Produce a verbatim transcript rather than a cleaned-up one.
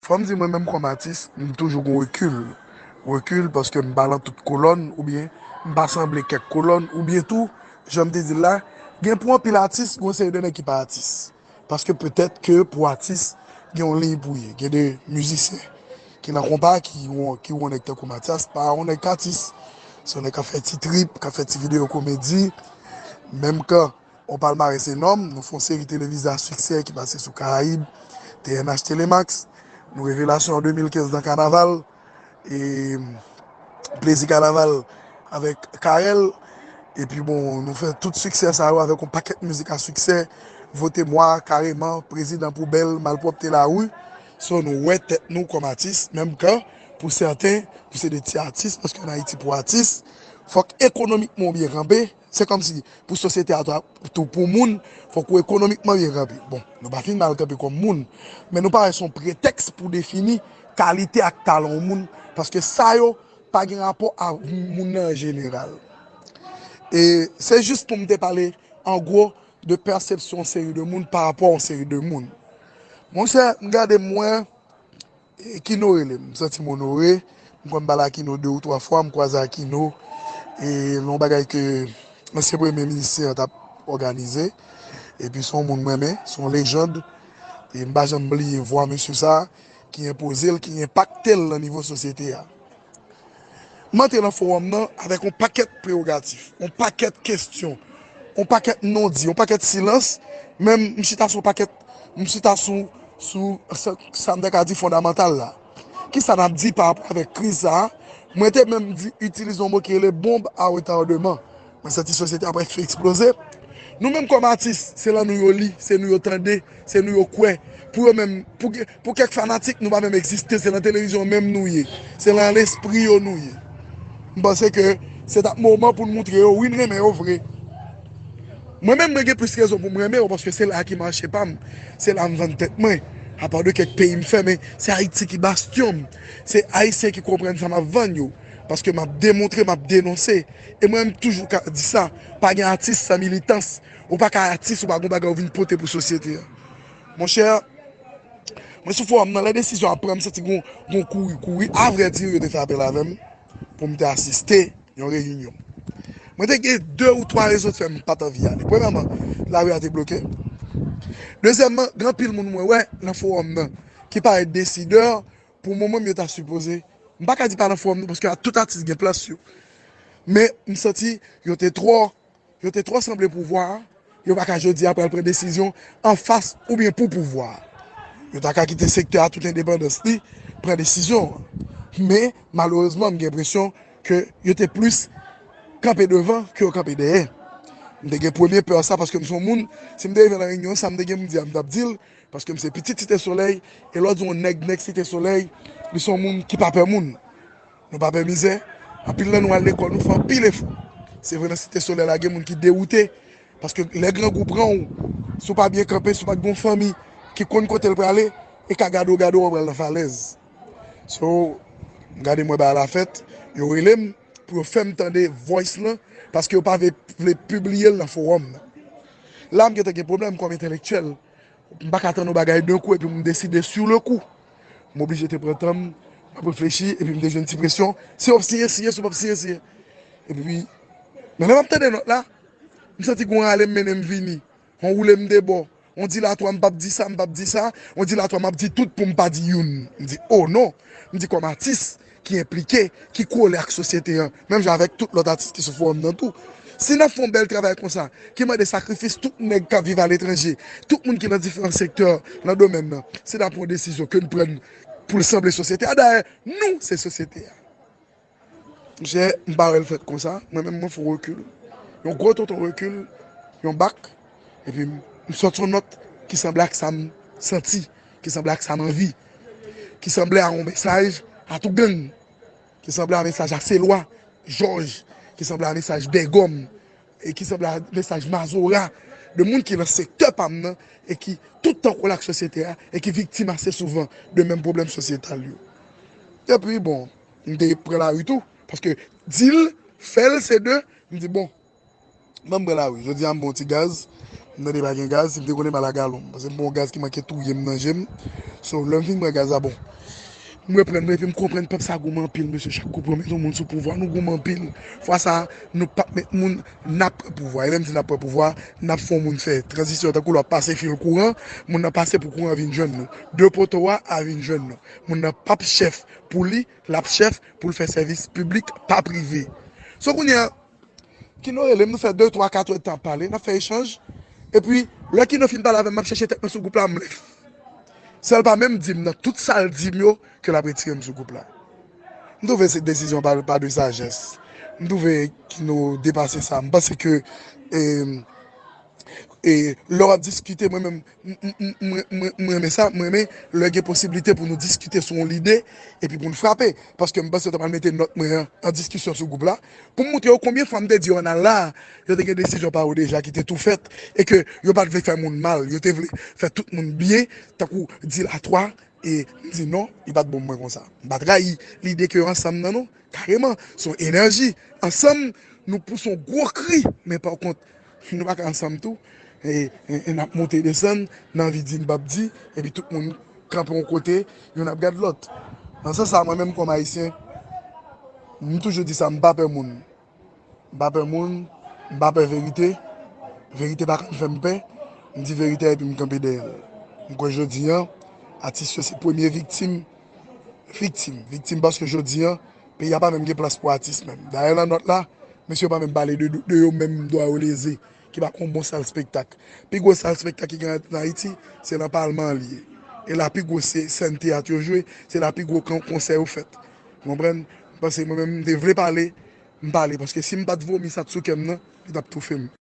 Fò m di mwen menm kòm atis, m toujou gon rekil. Rekil paske m pa lan tout kolòn, oubyen m pa sanble kèk kolòn, oubyen tou, jan m te di l la, gen pou anpil atis, gon seri de nèg ki pa atis. Paske petèt ke pou atis, gen yon liy pou ye. Gen de mizisyen ki nan konpa, ki won, ki won nèg tankou Mathias, pa won nèg k atis. Se yon nèg k ap fè ti trip, k ap fè ti videyo komedi. Menm kan yon palmarès enòm, nou fè yon seri televize a siksè ki pase sou Karayib, T N H Telemax. Nou revelasyon an de mil kenz nan kanaval. E Plezi Kanaval avèk Carel. Epi bon, nou fè tout siksè sa yo avèk yon pakèt mizik a siksè. Vote Mwa, Kareman, Prezidan Poubèl, Malpwòpte Lari. So, nou wè tèt nou kòm atis, menm kan, pou sèten, nou se de ti atis, paske ann Ayiti pou atis, fòk ekonomikman w byen kanpe. Se kòmsi, pou sosyete a tou, tou pou moun, fòk ou ekonomikman byen kanpe. Bon, nou pa fin mal kanpe kòm moun, men nou pa wè se yon pretèks pou defini kalite ak talan yon moun, paske sa yo pa gen rapò a moun nan an jeneral. E se jis pou m te pale, an gwo, de pèsepsyon yon seri de moun pa rapò a yon seri de moun. Monchè, m gade m wè, e, Kino rele m, m santi m onore, m konn pale ak Kino de ou twa fwa, m kwaze ak Kino, e, nan yon bagay ke ansyen premye minis an t ap òganize, epi se yon moun m renmen, se yon lejand, e m pa janm bliye vwa mesye sa, ki enpoze l, ki enpakte l nan nivo sosyete a. M antre nan fowòm nan avèk yon pakèt prewogatif, yon pakèt kesyon, yon pakèt non-di, yon pakèt silans, men m chita sou yon pakèt, m chita sou, sou sa, sa m ta ka di fondamantal la. Kisa n ap di pa rapò avèk kriz sa a? Mwen te menm di, itilize yon mo ki rele bonb a retardeman. Mwen santi sosyete a prèske eksploze. Nou menm kòm atis, se lan nou yo li, se nou yo tande, se nou yo kwè. Pou yo menm, pou, pou kèk fanatik, nou pa menm egziste, se lan televizyon menm nou ye. Se lan lespri yo nou ye. M panse ke se t ap moman pou n moutre yo, wi, n renmen yo vre. Mwen menm, mwen gen plis rezon pou m renmen yo, paske se la ki mache pa m. Se la m vann tèt mwen. Apa de kèk peyi m fè, men se Ayiti ki bastyon m. Se Ayisyen ki konprann sa m ap vann yo. Paske m ap demontre, m ap denonse. E mwen, m toujou ka di sa, pa gen atis san militans. Ou pa ka atis, ou pa gon bagay ou vin pote pou sosyete a. Monchè, mwen sou fowòm nan, lè desizyon ap pran, m santi gon, gon kouri, kouri. Avrèdi, yo te fè apèl avè m pou m te asiste yon reyinyon. Mwen te gen de ou twa rezon k fè m pa t anvi ale. Premyèman, lari a te bloke. Dezyèmman, gen anpil moun mwen wè nan fowòm nan ki parèt desidè pou moman m yo ta sipoze. M pa ka di pa nan fowòm nan, paske tout atis gen plas yo. Men m santi yo te twò, yo te twò sanble pouvwa a. Yo pa ka jodi a pral pran desizyon anfas oubyen pou pouvwa a. Yo ta ka kite sektè a tout endepandans li pran desizyon an. Men, malerezman, m gen enpresyon ke yo te plis kanpe devan ke yo kanpe dèyè. M te gen premye pè sa paske m se yon moun, si m te rive nan reyinyon sa, m te gen pou m di a, m t ap di l, paske m se pitit Site Solèy, e lè w di yon nèg, nèg Site Solèy, li se yon moun ki pa pè moun. Nou pa pè mizè. Anpil nan nou al lekòl, nou fè anpil efò. Se vre, nan Site Solèy la, gen moun ki dewoute, paske lè grangou pran w, si w pa byen kanpe, si w pa t gen yon fanmi ki konn kote l prale, e ka gade w, gade w, w pral nan falèz. So, m gade mwen bagay la fèt, yo rele m pou yo fè m tande voice lan, paske yo pa vle, vle pibliye l nan fowòm nan. La, m gentan gen pwoblèm kòm entèlektyèl. M pa ka tann yon bagay d'un coup epi m deside sur le coup. M oblije te pran tan m, m ap reflechi, epi m te jwenn ti presyon. Si w ap siyen, siyen, si w p ap siyen, siyen. Epi, men lè m ap tande nòt la, m santi gon rale m mennen m vini. On woule m de bò. On dilatwa m p ap di sa, m p ap di sa. On dilatwa m ap di tout pou m pa di youn. M di, oh non! M di kòm atis ki enplike, ki kole ak sosyete an, menm jan avèk tout lòt atis ki sou fowòm nan tou. Si n ap fè yon bèl travay konsa, ki mande sakrifis tout nèg k ap viv aletranje, tout moun ki nan diferan sektè nan domèn nan, si n ap pran yon desizyon ke n pran pou l sanble sosyete a, dayè, nou se sosyete a. Monchè, m pa wè l fèt konsa. Mwen menm, mwen fè yon rekil. Yon gwo tonton rekil, yon bak. Epi m, m sòti yon nòt ki sanble ak sa m santi, ki sanble ak sa m anvi, ki sanble a yon mesaj a tout gang, ki sanble a mesaj a Selwa, Jòj, ki sanble a mesaj Bègòm, e ki sanble a mesaj Mazora, de moun ki nan sektè pa m nan, e ki tout tan kole ak sosyete a, e ki viktim ase souvan de menm pwoblèm sosyetal yo. Epi, bon, m te pran lari tou, paske di l, fè l, se de, m di, bon, ban m pran lari. Jodi a, m pran yon ti gaz, m tande pa gen gaz, si m te konnen m al a galon, paske m pran yon gaz ki manke touye m nan je m. So, lè m fin pran gaz la, bon, m reprann mwen, epi m konprann pèp sa goumen anpil, mesye. Chak kou pran met yon moun sou pouvwa, nou goumen anpil. Fwa sa, nou p ap met moun, n ap pran pouvwa. E lè m di n ap pran pouvwa, n ap fè yon moun fè tranzisyon, tankou lè w ap pase fil kouran, moun nan pase pou kouran vin jwenn nou. De poto a, a vin jwenn nou. Moun nan p ap chèf pou li, l ap chèf pou l fè sèvis piblik pa prive. So, kounye a, Kino rele m, nou fè de, twa, kat è tan ap pale, n ap fè echanj. Epi, lè Kino fin pale avè m, m ap chèche tèt mwen sou gwoup la, m lèf. San l pa menm di m nan tout sa l di m yo, ke l ap retire m sou gwoup la. M twouve se desizyon pa, pa de sajès. M twouve Kino depase sa. M panse ke, e, e, lè w ap diskite, mwen menm, m, m, m, mwen, mwen, mwen renmen sa, mwen renmen lè gen posiblite pou nou diskite sou yon lide, epi pou n frape. Paske m panse yo ta pral mete nòt mwen an, an diskisyon sou gwoup la, pou m montre yo konbyen fwa m te di yo ann al la, yo te gen desizyon pa yo deja ki te tou fèt, e ke yo pa t vle fè moun mal, yo te vle fè tout moun byen, tankou dilatwa, e m di non, li pa t bon pou mwen konsa. M pa trayi lide ke yo ansanm nan non, kareman, se yon enèji. Ansanm, nou pouse yon gwo kri, men pa kont, nou pa ka ansanm tou, e, e, e n ap monte desann, n anvi di, n p ap di, epi tout moun kanpe yon kote, youn ap gad lòt. Nan sans sa, mwen menm kòm Ayisyen, m toujou di sa, m pa pè moun. M pa pè moun, m pa pè verite. Verite pa konn fè m pè. M di verite a epi m kanpe dèyè l. M kwè jodi an, atis yo se premye viktim. Viktim, viktim paske jodi an, peyi a pa menm gen plas pou atis menm. Dayè nan nòt la, mesye yo pa menm pale de, de yo menm dwa yo leze, ki pa kon bon sal spektak. Pi gwo sal spektak ki gen an Ayiti, se nan palman an li ye. E la pi gwo se, sèn teyat yo jwe, se la pi gwo kon-, konsè yo fèt. Ou konprann? M panse mwen menm m te vle pale, m pale, paske si m pa t vomi sa t sou kè m nan, li t ap toufe m.